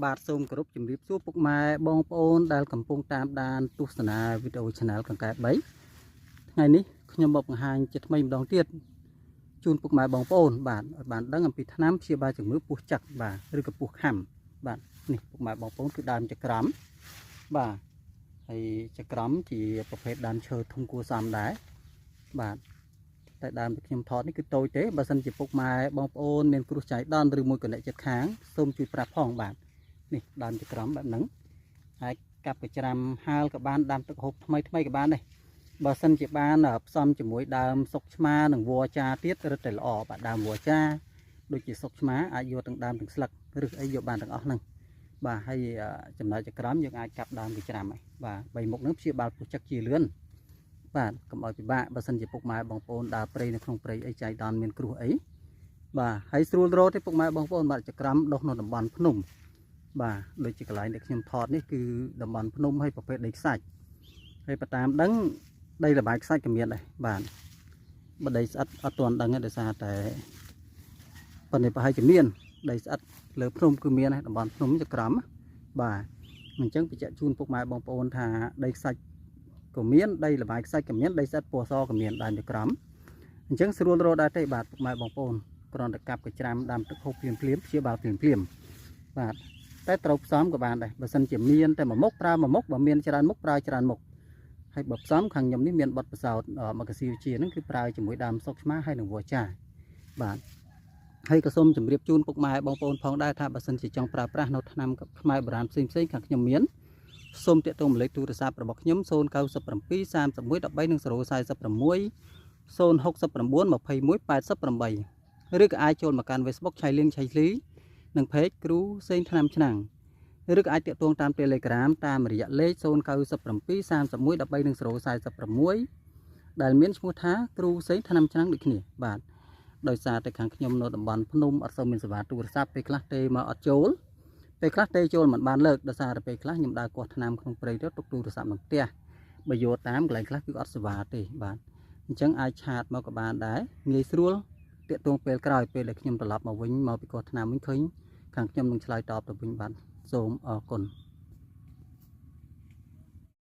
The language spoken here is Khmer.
បាទសូមគោរពជំរាបសួរពុកម៉ែបងប្អូនដែលកំពុងតាមដានទស្សនាវីដេអូ Channel កង្កែប3ថ្ងៃនេះខ្ញុំមកបង្ហាញជាថ្មីម្ដងទៀតជូនពុកម៉ែបងប្អូនបាទឲ្យបានដឹងអំពីថ្នាំព្យាបាលជំងឺពោះចឹកបាទឬក៏ពោះខាំបាទនេះពុកម៉ែបងប្អូនគឺដើមចក្រមបាទហើយចក្រមជាប្រភេទដើមឈើធំគួរសមដែរបាទតែដើមដែលខ្ញុំថតនេះគឺតូចទេបើសិនជាពុកម៉ែបងប្អូនមានគ្រោះចៃដន្យឬមួយក៏អ្នកចិត្តខាងសូមជួយប្រាប់ផងបាទនេះដើមចក្រមបែបហ្នឹងហើយកាប់កច្រាំហាលក៏បានដាំទឹកហូបថ្មីថ្មីក៏បានដែរបើសិនជាបានផ្សំជាមួយដើមសុកឆ្មានិងវចាទៀតរឹតតែល្អបាទដើមវចាដូចជាសុកឆ្មាអាចយកទាំងដើមទាំងស្លឹកឬអីយកបានទាំងអស់ហ្នឹងបាទហើយចំណែកចក្រមយើងអាចកាប់ដើមកច្រាំហើយបាទបីមុខហ្នឹងព្យាបាលពោះចឹកជាលឿនបាទកុំឲ្យពិបាកបើសិនជាពុកម៉ែបងប្អូនដើរព្រៃនៅក្នុងព្រៃអីចៃដន្យមានគ្រោះអីបាទហើយស្រួលរត់ទេពុកម៉ែបងប្អូនបាទចក្រមដុះនៅតំបន់ភ្នំបាទដូចជាកន្លែងដែលខ្ញុំថតនេះគឺតំបន់ភ្នំហើយប្រភេទដីខ្សាច់ហើយបើតាមដឹងដីលបាយខ្សាច់ក៏មានដែរបាទបើដីស្អិតអត់ទាន់ដឹងទេដោយសារតែប៉ុន្តែប្រហែលជាមានដីស្អិតលើភ្នំគឺមានដែរតំបន់ភ្នំចក្រមបាទអញ្ចឹងបញ្ជាក់ជូនពុកម៉ែបងប្អូនថាដីខ្សាច់ក៏មានដីលបាយខ្សាច់ក៏មានដីស្អិតពណ៌សក៏មានដើមចក្រមអញ្ចឹងស្រួលរត់ដែរទេបាទពុកម៉ែបងប្អូនគ្រាន់តែកាប់កច្រាំដាំទឹកហូបភ្លាមភ្លាមព្យាបាលភ្លាមភ្លាមបាទតែត្រូវផ្សំក៏បានដែរបើសិនជាមានតែមួយមុខប្រើមួយមុខបើមានច្រើនមុខប្រើច្រើនមុខហើយបើផ្សំខាងខ្ញុំនេះមានបទពិសោធន៍មកកស៊ីវិជាហ្នឹងគឺប្រើជាមួយដើមសុកឆ្មាហើយនិងវចាបាទហើយក៏សូមជម្រាបជូនពុកម៉ែបងប្អូនផងដែរថាបើសិនជាចង់ប្រើប្រាស់នៅថ្នាំខ្មែរបុរាណផ្សេងផ្សេងខាងខ្ញុំមានសូមទាក់ទងលេខទូរស័ព្ទរបស់ខ្ញុំ097 31 13និង046 069 21 88ឬក៏អាចចូលមកកាន់ Facebook ឆៃលៀងឆៃលីនិង Page គ្រូសេងថ្នាំឆ្នាំងឬក៏អាចទាក់ទងតាម Telegram តាមរយៈលេខ097 31 13និង046ដែលមានឈ្មោះថាគ្រូសេងថ្នាំឆ្នាំងដូចគ្នាបាទដោយសារតែខាងខ្ញុំនៅតំបន់ភ្នំអត់សូវមានសេវាទូរស័ព្ទពេលខ្លះទេមកអត់ចូលពេលខ្លះទេចូលមិនបានលើកដោយសារតែពេលខ្លះខ្ញុំដើរគាស់ថ្នាំក្នុងព្រៃទៅទុកទូរស័ព្ទក្នុងផ្ទះបើយកតាមកន្លែងខ្លះគឺអត់សេវាទេបាទអញ្ចឹងអាចឆាតមកក៏បានដែរងាយស្រួលទាក់ទងពេលក្រោយពេលដែលខ្ញុំត្រឡប់មកវិញមកពីគាស់ថ្នាំវិញឃើញខាងខ្ញុំនឹងឆ្លើយតបទៅវិញបាទសូមអរគុណ។